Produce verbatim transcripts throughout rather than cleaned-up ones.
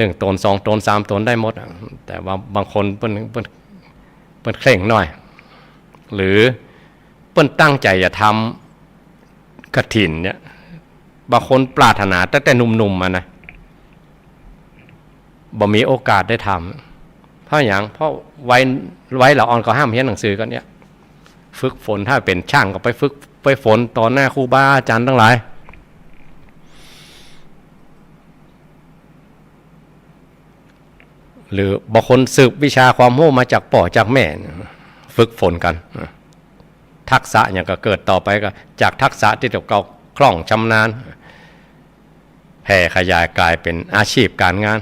นึ่งต๋น สองต๋น สามต๋นได้หมดอะ แต่ว่าบางคนเปิ้น เปิ้น เปิ้นเคร่งหน้อย หรือเปิ้นตั้งใจ๋จะทำกฐินเนี่ย บางคนปรารถนาตั้งแต่หนุ่มๆ มานะ บ่มีโอกาสได้ทำ เพราะหยัง เพราะวัย วัยละอ่อนก็ห้ามเฮียนหนังสือก่อนเนี่ย ฝึกฝน ถ้าเป๋นจ้างก็ไปฝึก ไปฝนต่อหน้าครูบาอาจ๋ารย์ตังหลาย หรือบางคนสืบวิชาความฮู้มาจากป้อจากแม่ ฝึกฝนกั๋น ทักษะหยังก็เกิดต่อไปก็จากทักษะตี้ตั๋วเก่าคล่องชำนาญ แผ่ขยายก๋ายเป๋นอาชีพก๋านงาน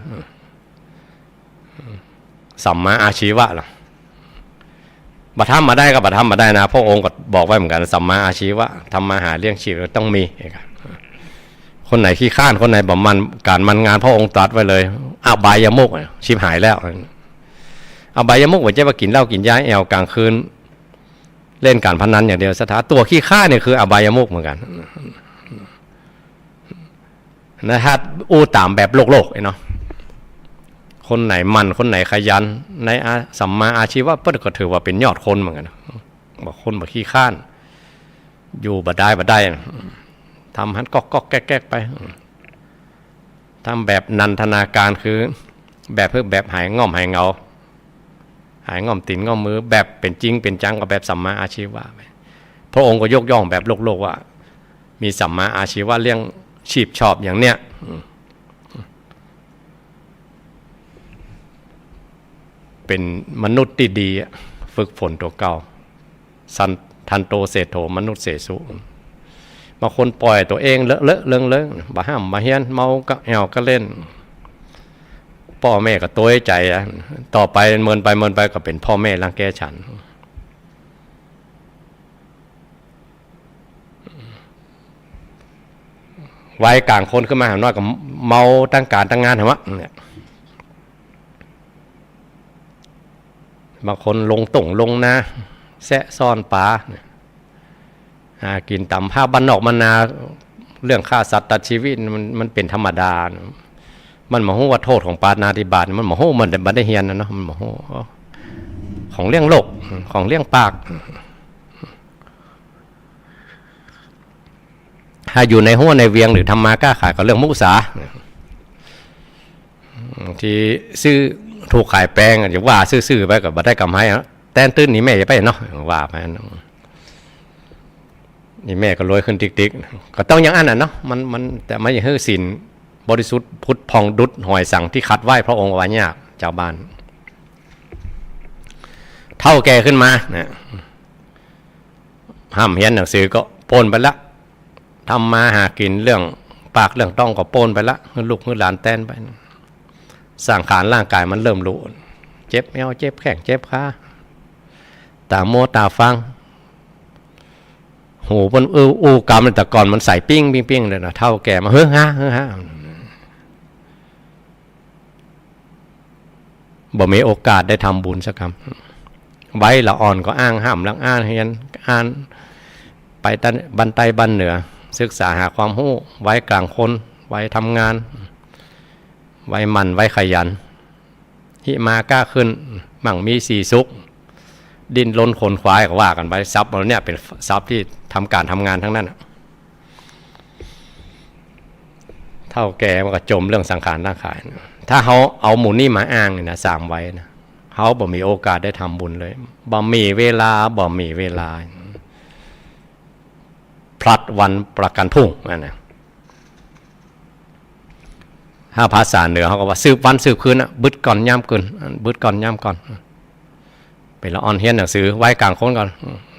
สัมมาอาชีวะล่ะ บ่ทำบ่ได้ก็บ่ทำบ่ได้นะ พระองค์ก็บอกไว้เหมือนกั๋น สัมมาอาชีวะ ทำมาหาเลี้ยงชีพต้องมี คนไหนขี้คร้าน คนไหนบ่หมั่นก๋านหมั่นงาน พระองค์ตรัสไว้เลย อบายมุขอะ ชิบหายแล้ว อบายมุขบ่ใจ้ว่ากิ๋นเหล้ากิ๋นยาแอ่วก๋างคืน เล่นก๋านพนันอย่างเดียว สถา ตั๋วขี้คร้านเนี่ยคืออบายมุขเหมือนกั๋น นะ ถ้าอู้ต๋ามแบบโลกๆ ไอ้เนาะ คนไหนหมั่น คนไหนขยัน ในอา สัมมาอาชีวะ เปิ้นก็ถือว่าเป๋นยอดคนเหมือนกั๋น บ่คนบ่ขี้คร้าน อยู่บ่ได้บ่ได้ ทำหั้นก๊อกๆ แก๊กๆ ไป ทำแบบนันทนาการ คือแบบ แบบหายง่อมหายเหงา หายง่อมตี๋นง่อมมือ แบบเป๋นจริงเป๋นจังก็แบบสัมมาอาชีวะไป พระองค์ก็ยกย่องแบบโลกๆ ว่า มีสัมมาอาชีวะเลี้ยงชีพชอบอย่างเนี้ย อืม เป๋นมนุษย์ตี้ดีอะ ฝึกฝนตั๋วเก่า สัน ทันโต เศรษฐโต มนุสเสสุ บางคนป่อยตั๋วเองเลอะเลอะเลิงเลิง บ่ห้ามบ่เฮียน เมาก็แอ่วก็เล่น ป้อแม่ก็ตวยใจ๋อะ ต่อไปเมินไปเมินไปก็เป๋นป้อแม่รังแกฉัน วัยก๋างคนขึ้นมาหาน้อยก็เมาตั้งก๋านตั้งงานหั้นวะเนี่ย บางคนลงต้งลงนา แซะซ่อนป๋าเนี่ย หากิ๋นต๋ามภาคบ้านนอกบ้านนา เรื่องฆ่าสัตว์ตัดชีวิตมัน มันเป๋นธรรมดา มันบ่ฮู้ว่าโต้ษของปาณาติบาต มันบ่ฮู้ มันบ่ได้เฮียนนะเนาะ มันบ่ฮู้ ของเลี้ยงโลก ของเลี้ยงปาก ถ้าอยู่ในฮั้วในเวียงหรือทำมาค้าขายก็เรื่องมุสา ตี้ซื้อถูกขายแปงอะ จะว่าซื่อๆ ไปก็บ่ได้ก๋ำไรอะ แต๊นตื้นนี่แม่จะไปเนาะ ว่าไปเนาะ นี่แม่ก็รวยขึ้นติ๊กๆ ก็ต้องอย่างอั้นน่ะเนาะ มัน มัน แต่มันจะหื้อศีลบริสุทธิ์ผุดผ่องดุจหอยสังที่ขัดไหว้พระองค์ไว้ยาก จาวบ้าน เฒ่าแก่ขึ้นมานะ ห้ามเฮียนหนังสือก็ป๊นไปละ ทำมาหากิ๋นเรื่องปากเรื่องต๊องก็ป๊นไปละ หื้อลูกหื้อหลานแต๊นไป สังขารร่างก๋ายมันเริ่มหลุด เจ็บแอ่ว เจ็บแข้ง เจ็บขา ต๋ามัวต๋าฟัง หูมันอู้ อู้กำ แต่ก่อนมันใสปิ้งปิ้งปิ้งเลยนะ เฒ่าแก่มา เฮ้อฮะ เฮ้อฮะ บ่มีโอกาสได้ทำบุญสักกำ วัยละอ่อนก็อ้างห้ามลักอ่านเฮียน อ่านไปตันบ้านใต้บ้านเหนือ ศึกษาหาความฮู้ วัยก๋างคน วัยทำงาน วัยหมั่น วัยขยัน หิมาก้าขึ้น มั่งมีสีสุข ดิ้นรนขนขวายก็ว่ากั๋นไป ทรัพย์เหล่าเนี้ยเป๋นทรัพย์ตี้ทำก๋านทำงานตังนั้นอะ เฒ่าแก่มันก็จ๋มเรื่องสังขารร่างก๋าย ถ้าเฮาเอาหมู่นี้มาอ้างนี่นะ สามวัยนะ เฮาบ่มีโอกาสได้ทำบุญเลย บ่มีเวลา บ่มีเวลา พลัดวันประกันพรุ่ง นั่นนะ ถ้าภาษาเหนือเขาก็ว่า สืบวันสืบคืนอะ บึดก่อนยามก่อน บึดก่อนยามก่อน เป๋นละอ่อนเฮียนหนังสือ วัยก๋างคนก่อน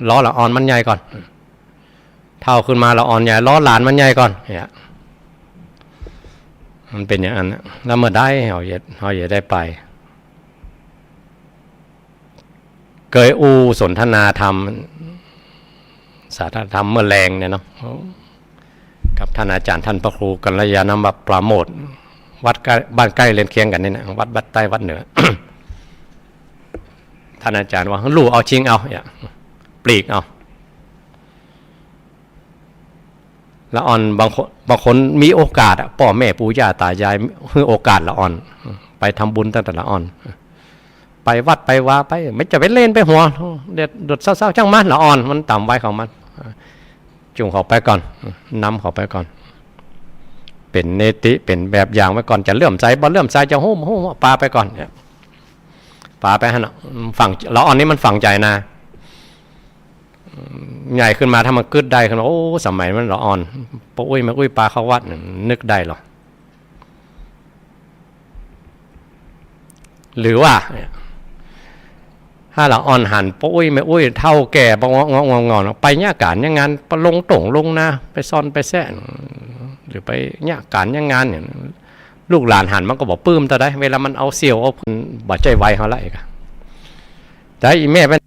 รอละอ่อนมันใหญ่ก่อน เฒ่าขึ้นมาละอ่อนใหญ่ รอหลานมันใหญ่ก่อน เนี่ย มันเป๋นอย่างนั้นนะ แล้วเมื่อใดเฮาจะ เฮาจะได้ไป เกยอู้สนทนาธรรม สาธารณธรรมเมื่อแลงเนี่ยเนาะ กับต้านอาจ๋ารย์ต้านพระครูกัลยาณวัฒน์ปราโมชย์ วัดใก้ บ้านใก้เรือนเคียงกั๋นนี่นะ วัด วัดใต้วัดเหนือ ต้านอาจ๋ารย์ว่า ลู่เอาชิงเอา เนี่ย ปลีกเอา ละอ่อน บางคน บางคนมีโอกาสอะ ป้อแม่ปู่ย่าต๋ายายหื้อโอกาสละอ่อน ไปทำบุญตั้งแต่ละอ่อน ไปวัดไปวาไป บ่ใจ้ไปเล่นไปหัว เดี๋ยวเดี๋ยวเศร้าๆ จ้างมัน ละอ่อน มันต๋ามวัยของมัน จุ่งเขาไปก่อน นำเขาไปก่อน เป๋นเนติ เป๋นแบบอย่างไว้ก่อน จะเลื่อมใสบ่เลื่อมใส จะฮู้บ่ฮู้ ปาไปก่อนเนี่ย ปาไปหั้นน่ะ ฝัง ละอ่อนนี่มันฝังใจ๋นะ ใหญ่ขึ้นมาถ้ามันกึ๊ดได้ขึ้นมา โอ้ สมัยมันละอ่อน ป้ออุ๊ยแม่อุ๊ยปาเข้าวัด นึกได้หรอ หรือว่าเนี่ย ถ้าละอ่อนหันป้ออุ๊ยแม่อุ๊ยเฒ่าแก่ ปะงอกงอกงอนงอน ไปเยียะก๋านเยียะงาน ไปลงต๋งลงนา ไปซ่อนไปแซะ หรือไปเยียะก๋านเยียะงานเนี่ย ลูกหลานหันมันก็บ่ปลื้มเต้าใด เวลามันเอาเสี่ยวเอา บ่ใจ้วัยเขาละอีกอะ แต่อีแม่เปิ้น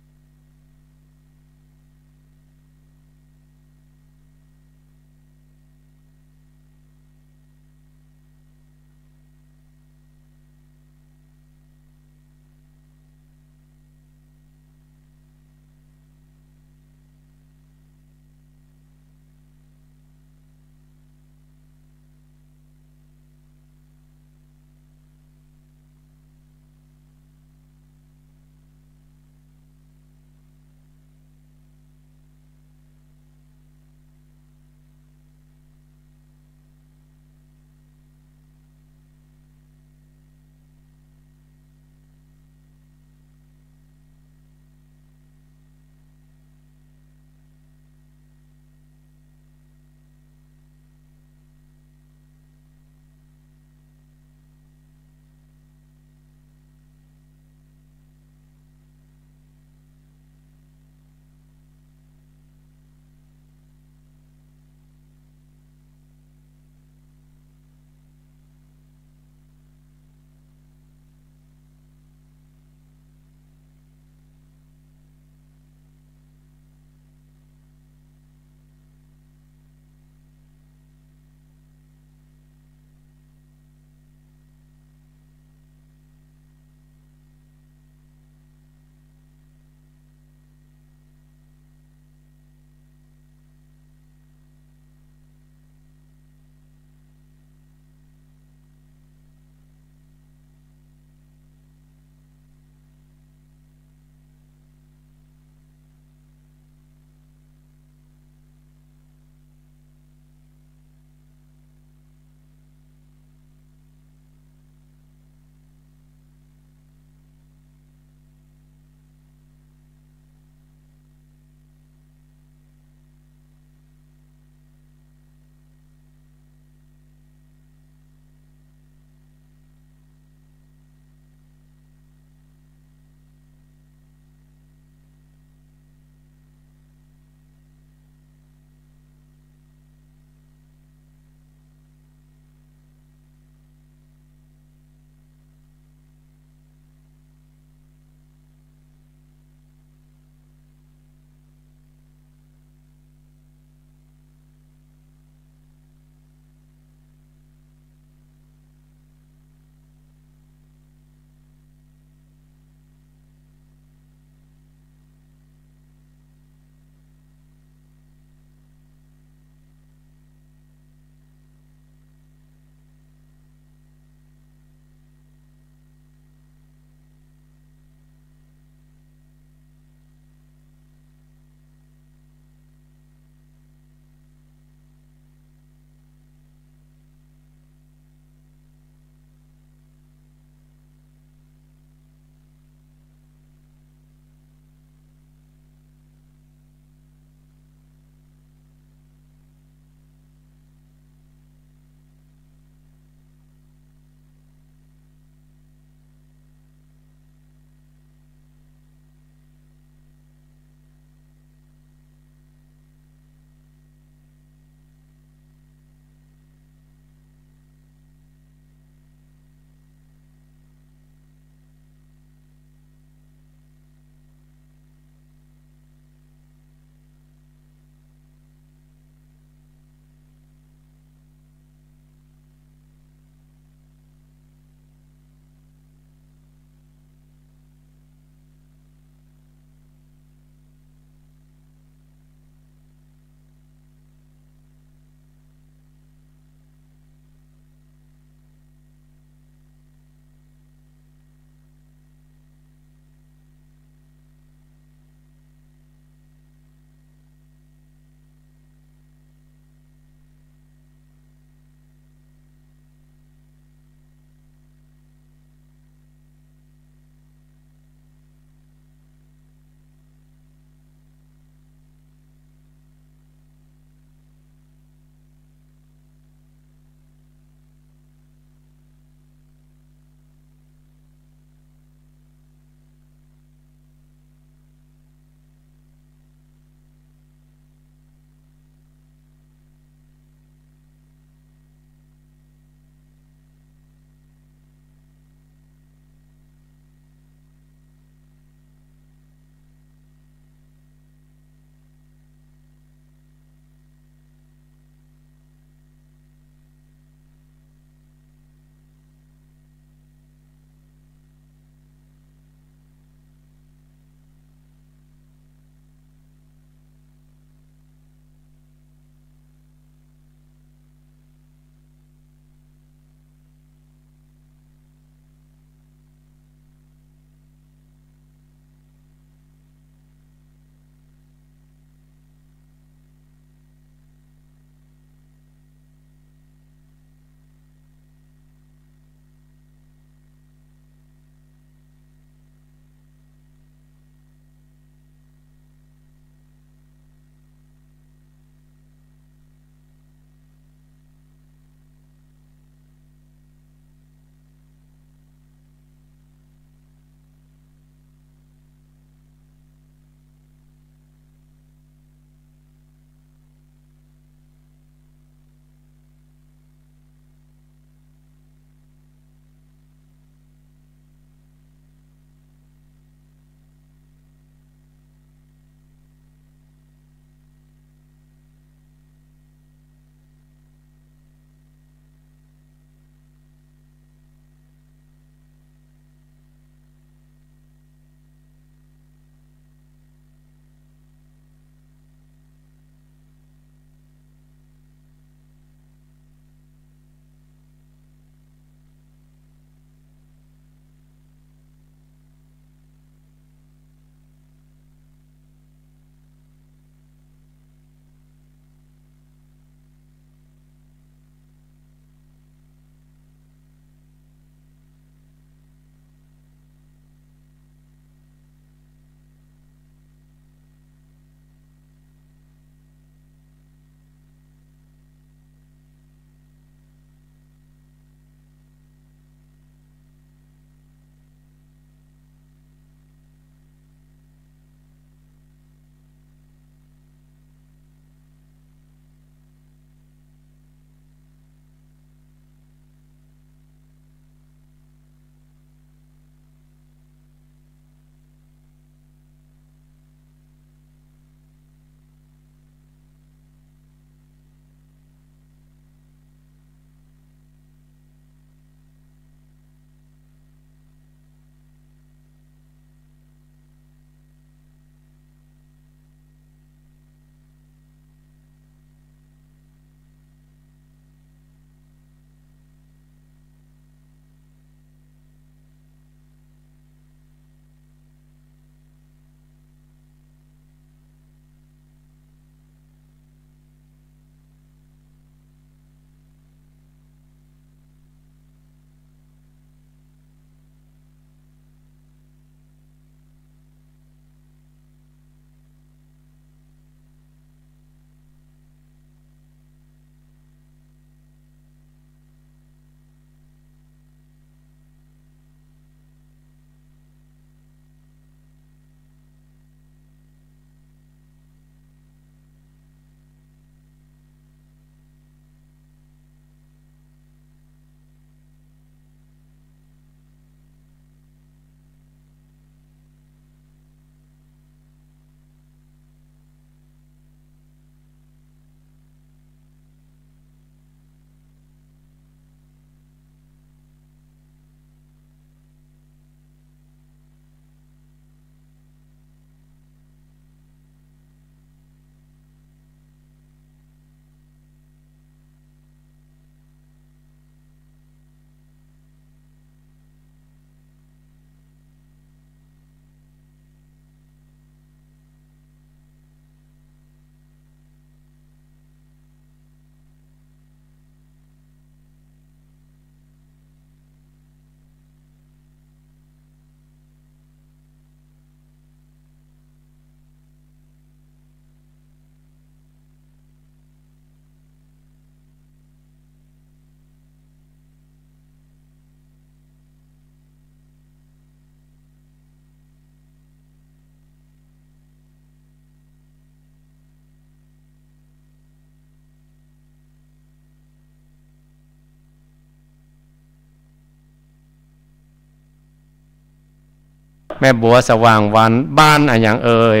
แม่บัวสว่างวรรณ บ้านอะหยังเอ่ย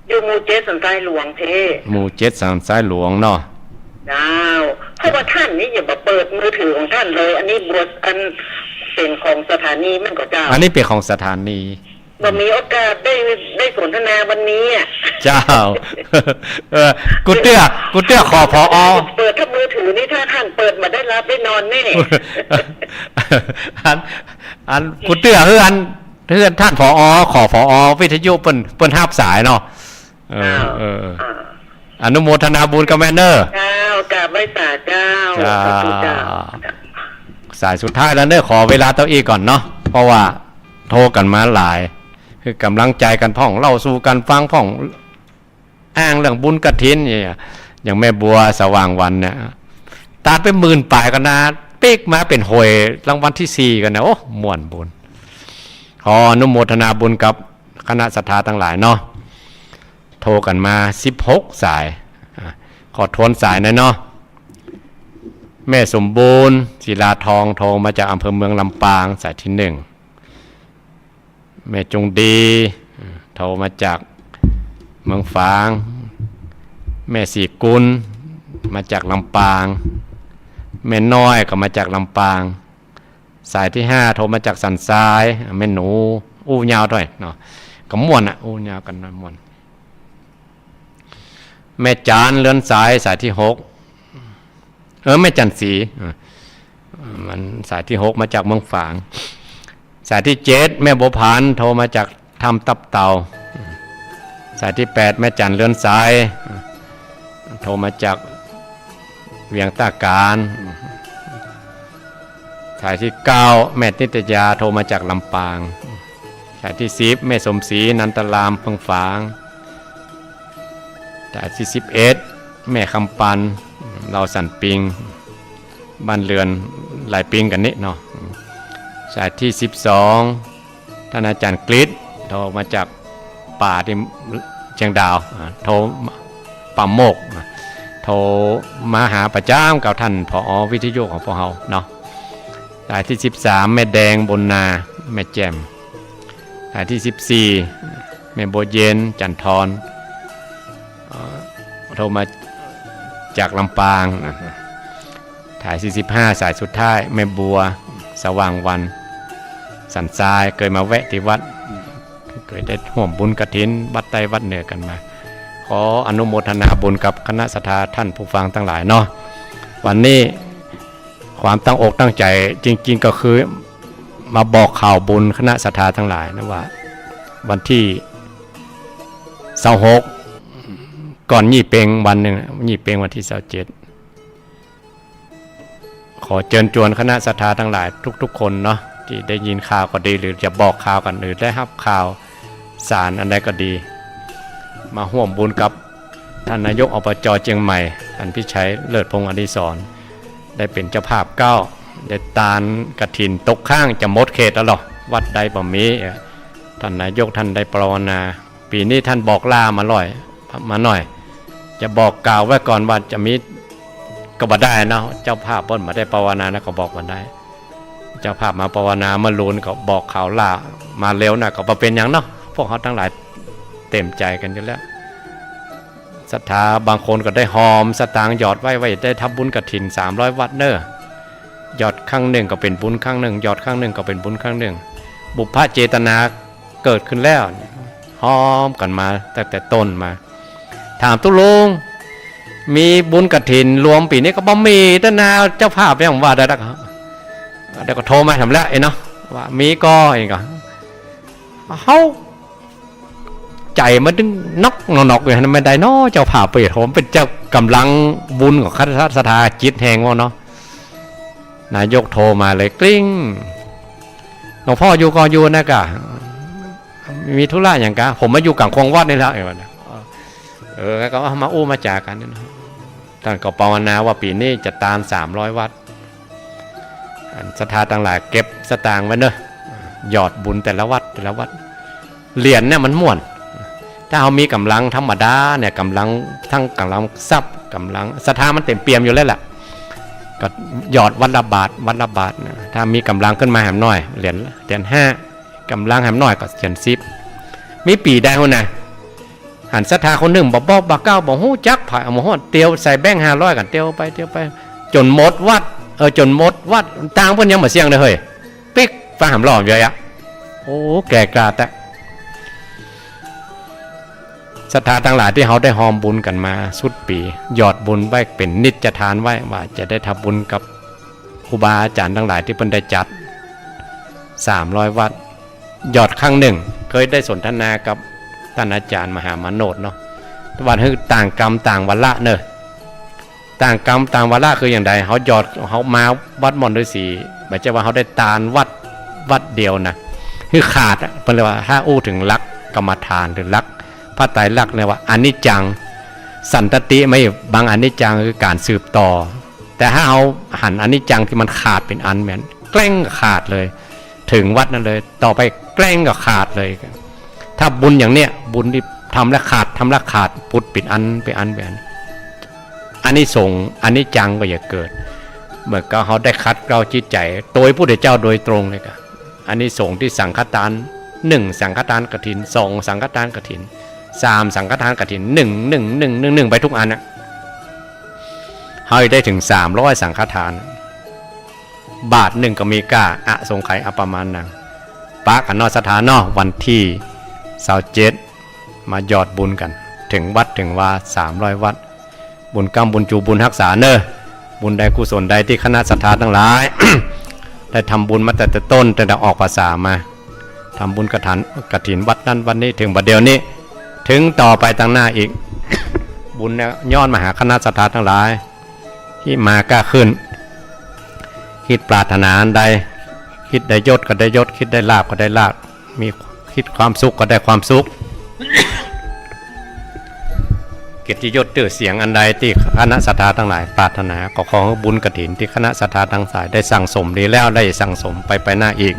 อยู่หมู่เจ็ดสันทรายหลวงเพ่ หมู่เจ็ดสันทรายหลวงเนาะ เจ้า เพราะว่าต้านนี่อย่ามาเปิดมือถือของต้านเลย อันนี้บัว อันเป๋นของสถานีแม่นก่อเจ้า อันนี้เป๋นของสถานี บ่มีโอกาสได้ ได้สนทนาวันนี้อะ เจ้า เออ กูเตื้อ กูเตื้อขอ ผอ เปิดถ้ามือถือนี่ถ้าต้านเปิดบ่ได้หลับได้นอนแน่ อัน อัน กูเตื้อเฮืออัน เฮือต้าน ผอ ขอ ผอ วิทยุเปิ้น เปิ้นฮับสายเนาะ เออ อ้าว เออ อ่า อนุโมทนาบุญกับแม่เน่อ เจ้า กราบไหว้สาเจ้า เจ้า สาธุเจ้า สายสุดท้ายแล้วเน่อ ขอเวลาเต้าอี้ก่อนเนาะ เพราะว่าโทรกั๋นมาหลาย หื้อก๋ำลังใจ๋กั๋นพ่อง เล่าสู่กั๋นฟังพ่อง อ้างเรื่องบุญกฐินเนี่ย อย่างแม่บัวสว่างวรรณเนี่ย ตัดไปหมื่นป๋ายกั๋นนะ ปิ๊กมาเป๋นหวยรางวัลตี้สี่กั๋นนะ โอ้ ม่วนบุญ ขออนุโมทนาบุญกับคณะศรัทธาตังหลายเนาะ โทรกั๋นมาสิบหกสาย อ่ะ ขอทวนสายหน่อยเนาะ แม่สมบูรณ์ ศิลาทอง โทรมาจากอำเภอเมืองลำปาง สายตี้หนึ่ง แม่จงดี โทรมาจากเมืองฝาง แม่ศรีกุล มาจากลำปาง แม่น้อยก็มาจากลำปาง สายตี้ห้า โทรมาจากสันทราย แม่หนู อู้ยาวด้วยเนาะ ก็ม่วนอะ อู้ยาวกั๋นนะ ม่วน แม่จันเรือนสาย สายตี้หก เออ แม่จันสี อ่ะ มันสายตี้หก มาจากเมืองฝาง สายตี้เจ็ด แม่บัวผัน โทรมาจากถ้ำตับเต่า สายตี้แปด แม่จันเรือนสาย โทรมาจากเวียงต้ากาน สายตี้เก้า แม่นิตยา โทรมาจากลำปาง สายตี้สิบ แม่สมศรี นันตาราม เมืองฝาง สายตี้สิบเอ็ด แม่คำปัน ลาวสันปิง บ้านเรือนหลายปิงกั๋นนี่เนาะ สายตี้สิบสอง ต้านอาจ๋ารย์กฤษ โทรมาจากป่าตี้เชียงดาว อ่า โทร ป่าโมก อ่า โทรมาหาประจ๋ำกับต้าน ผอ วิทยุของพวกเฮาเนาะ สายตี้สิบสาม แม่แดง บุญนา แม่แจ่ม สายตี้สิบสี่ แม่บัวเย็น จันทร์ทร เอ่อ โทรมาจากลำปางนะ สายตี้สิบห้า สายสุดท้าย แม่บัว สว่างวรรณ สันทราย เกยมาแวะตี้วัด เกยได้ฮ่วมบุญกฐิน วัดใต้วัดเหนือกั๋นมา ขออนุโมทนาบุญกับคณะศรัทธาต้านผู้ฟังตังหลายเนาะ วันนี้ ความตั้งอกตั้งใจ๋จริงๆ ก็คือมาบอกข่าวบุญคณะศรัทธาตังหลายนะว่า วันตี้ซาวหก ก่อนยี่เป็งวันนึ่ง ยี่เป็งวันตี้ซาวเจ็ด ขอเจิญจวนคณะศรัทธาตังหลายทุกๆ คนเนาะ ตี้ได้ยินข่าวก็ดี หรือจะบอกข่าวกั๋น หรือได้ฮับข่าวสารอันใดก็ดี มาฮ่วมบุญกับต้านนายก อบจ. เจียงใหม่ ต้านพิชัย เลิศพงษ์อดิศร ได้เป๋นเจ้าภาพเก๊า ได้ตานกฐินตกค้างจะหมดเขตแล้วเหรอ วัดใดบ่มี เอ่อ ต้านนายกต้านได้ภาวนา ปี๋นี้ต้านบอกลามาหน่อย มาหน่อย จะบอกกล่าวไว้ก่อนว่าจะมีก็บ่ได้เนาะ เจ้าภาพเปิ้นบ่ได้ภาวนานะ ก็บอกบ่ได้ เจ้าภาพมาภาวนาเมื่อลูนก็บอกข่าวลามาเร็วนะ ก็บ่เป๋นหยังเนาะ พวกเฮาตังหลายเตรียมใจ๋กั๋นอยู่แล้ว ศรัทธาบางคนก็ได้หอมสตางค์หยอดไว้ ไว้ได้ทำบุญกฐินสามร้อยวัดเน่อ หยอดครั้งนึ่งก็เป๋นบุญครั้งนึ่ง หยอดครั้งนึ่งก็เป๋นบุญครั้งนึ่ง บุพเจตนาเกิดขึ้นแล้ว หอมกั๋นมาตั้งแต่ต้นมา ถามตุ๊ลุง มีบุญกฐินรวมปี๋นี้ก็บ่มี แต่นาเจ้าภาพยังว่าได้ แล้วก็ แล้วก็โทรมาถามแล้วไอ้เนาะ ว่ามีก่อ ไอ้ก็ เฮา ใจ๋มันตึงนอกนอกอยู่หั้น แม่นใดน้อ เจ้าภาพไปโทร เป๋นเจ้ากำลังบุญของคณะศรัทธาจิตแฮงว่าเนาะ นายกโทรมาเลยกริ๊ง หลวงพ่ออยู่ก่อ อยู่นะกะ มีธุระหยังกะ ผมมาอยู่ก๋างควงวัดนี่แหละ เออ เออ ก็มาอู้มาจ๋ากั๋นนี่นะ ต้านก็ภาวนาว่าปี๋นี้จะตานสามร้อยวัด อันศรัทธาตังหลายเก็บสตางค์ไว้เน่อ หยอดบุญแต่ละวัด แต่ละวัด เหรียญเนี่ยมันม่วน ถ้าเฮามีก๋ำลังธรรมดาเนี่ย ก๋ำลัง ตึงก๋ำลังทรัพย์ ก๋ำลังศรัทธามันเต๋มเปี่ยมอยู่แล้วล่ะ ก็หยอดวัดละบาท วัดละบาทนะ ถ้ามีก๋ำลังขึ้นมาแหมหน่อย เหรียญ เหรียญห้า ก ก๋ำลังแหมน้อยก็เจียนสิบ มีปี๋ใดหั้นนะ หันศรัทธาคนนึ่งบ่บอกบ่กล่าว บ่ฮู้จักใผ เอามาฮอด เตียวใส่แบงค์ห้าร้อยกั๋น เตียวไป เตียวไป จ๋นหมดวัด เออ จ๋นหมดวัด ตังค์เปิ้นยังบ่เสี้ยงเลยเฮ้ย ปิ๊ก ฟังหำหล่อมเยอะอะ โอ้ แก่กล้าแต๊ ศรัทธาตังหลายตี้เฮาได้ฮอมบุญกั๋นมาสุดปี๋ หยอดบุญไว้เป๋นนิจทานไว้ ว่าจะได้ทำบุญกับครูบาอาจ๋ารย์ตังหลายตี้เปิ้นได้จัด สามร้อย วัด หยอดครั้งนึ่ง เกยได้สนทนากับต้านอาจ๋ารย์มหามาโนดเนาะ ว่าหื้อต่างกรรมต่างวาระเน่อ ต่างกรรมต่างวาระคืออย่างใด เฮาหยอด เฮามาวัดม่อนฤๅษี บ่ใจ้ว่าเฮาได้ตานวัด วัดเดียวนะ หื้อขาดอะ เปิ้นเรียกว่า ถ้าอู้เถิงหลักกรรมฐานหรือหลักพระไตรลักษณ์เรียกว่าอนิจจัง สันตติ ไม่ บังอนิจจังคือก๋านสืบต่อ แต่ถ้าเฮาหันอนิจจังตี้มันขาดเป๋นอันแหมน แกล้งขาดเลย เถิงวัดนั้นเลย ต่อไปแกล้งก็ขาดเลย ถ้าบุญอย่างเนี้ย บุญตี้ทำแล้วขาด ทำแล้วขาด ปุดเป๋นอัน เป๋นอัน เป๋นอัน อานิสงส์อนิจจังก็จะเกิด เหมือนกับเฮาได้ขัดเกลาจิตใจ๋ โตยพุทธเจ้าโดยตรงเลยก่ะ อานิสงส์ตี้สังฆทาน หนึ่ง สังฆทานกฐิน สอง สังฆทานกฐิน สาม สังฆทานกฐิน หนึ่ง หนึ่ง หนึ่ง หนึ่ง หนึ่ง ไปทุกอันน่ะ เฮาได้เถิง สามร้อย สังฆทาน บาทนึ่งก็มีก้า อสงไขยอัปปมาณัง ปะกั๋นเนาะศรัทธาเนาะ วันตี้ซาวเจ็ด มาหยอดบุญกั๋น เถิงวัดเถิงวา สามร้อย วัด บุญกำบุญจูบุญฮักษาเน่อ บุญใดกุศลใดตี้คณะศรัทธาตังหลาย ได้ทำบุญมาตั้งแต่ต้น ตั้งแต่ออกพรรษามา ทำบุญกฐาน กฐินวัดนั้นวัดนี้ เถิงบัดเดี๋ยวนี้ เถิงต่อไปตังหน้าอีก บุญเนี่ยย้อนมาหาคณะศรัทธาตังหลาย ตี้มาก้าขึ้น คิดปรารถนาอันใด คิดได้ยศก็ได้ยศ คิดได้ลาภก็ได้ลาภ มี คิดความสุขก็ได้ความสุข เกียรติยศจื้อเสียงอันใดตี้คณะศรัทธาตังหลายปรารถนา ก็ขอหื้อบุญกฐินตี้คณะศรัทธาตังหลายได้สั่งสมดีแล้ว ได้สั่งสมไปไปหน้าอีก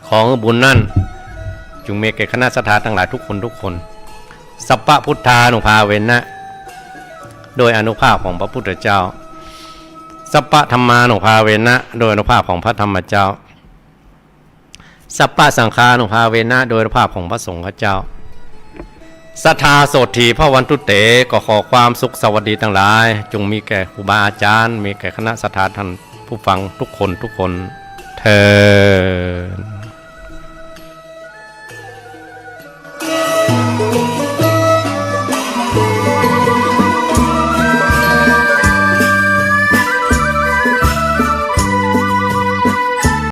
ขอหื้อบุญนั้น จุ่งมีแก่คณะศรัทธาตังหลายทุกคนทุกคน สัพพะพุทธานุภาเวนะ โดยอานุภาพของพระพุทธเจ้า สัพพะธัมมานุภาเวนะ โดยอานุภาพของพระธรรมเจ้า สัพพะสังฆานุภาเวนะ โดยอานุภาพของพระสงฆ์เจ้า สัทธาโสตถีภวันตุเต ก็ขอความสุขสวัสดีตังหลาย จุ่งมีแก่ครูบาอาจ๋ารย์ มีแก่คณะศรัทธาท่านผู้ฟังทุกคนทุกคนเทอญ